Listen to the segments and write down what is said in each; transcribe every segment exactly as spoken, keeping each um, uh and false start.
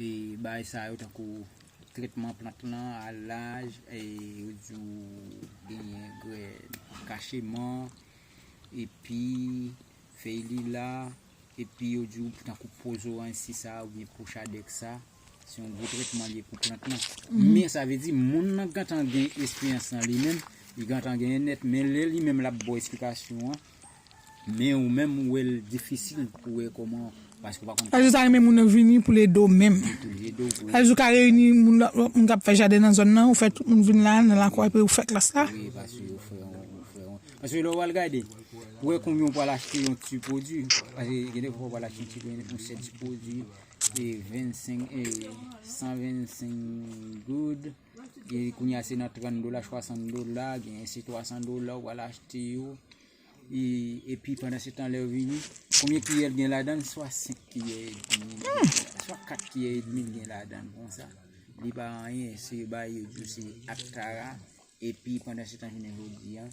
E bagay sa yo tankou tretman plant lan, alaj, e yo di w genyen grenn kacheman, epi fèy lila, epi yo di w tankou po zoranj si sa oubyen po chadèk sa, se yon gwo tretman li ye pou plant lan. Men sa vle di moun nan gentan gen esperyans lan li menm, li gentan genyen nèt, men lè li menm l ap ba w esplikasyon an, men ou menm ou wè l difisil pou wè kòman, paske ou pa konn. Sa di sa renmen moun nan vini pou l ede w menm. Li toujou ede w pou Sa di ou ka reyini moun lòt moun k ap fè jaden nan zòn nan, ou fè tout moun vin la nan lakou epi ou fè klas la. Wi, paske ou fè yon, ou fè yon. Paske lè w al gade, ou wè konbyen ou pral achte yon ti pwodui. Paske gen de fwa ou pral achte yon ti, yon sèl ti pwodui, e vennsenk, e san vennsenk goud. E kounye a se nan trant dola, swasant dola, genyen se twasan dola ou pral achte yo. E, epi pandan se tan lè yo vini, konbyen kiyè l gen ladan l? Swa senk kiyè edmi, swa kat kiyè edmi l gen ladan l konsa. Li pa anyen, se bagay yo di w se aktara. Epi pandan se tan jounen jodi a,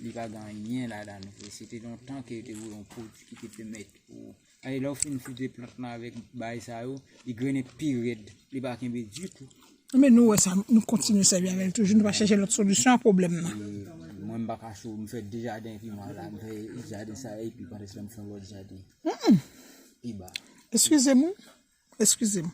li pa gen anyen ladan l vre. Se te lontan ke yo te voye yon pwodui ki te pèmèt pou. Alè, lè w fin filtre plant lan avèk bagay sa yo, li grennen pi rèd. Li pa kenbe ditou. Men nou wè sa, nou kontinye sèvi avè l toujou, nou pa chèche lòt solisyon a pwoblèm nan. E mwen, m pa kache w, m fè de jaden epi mwen la, m fè jaden sa epi pandan se tan m fè yon lòt jaden. Pi ba. Eskize m, wi. Eskize m.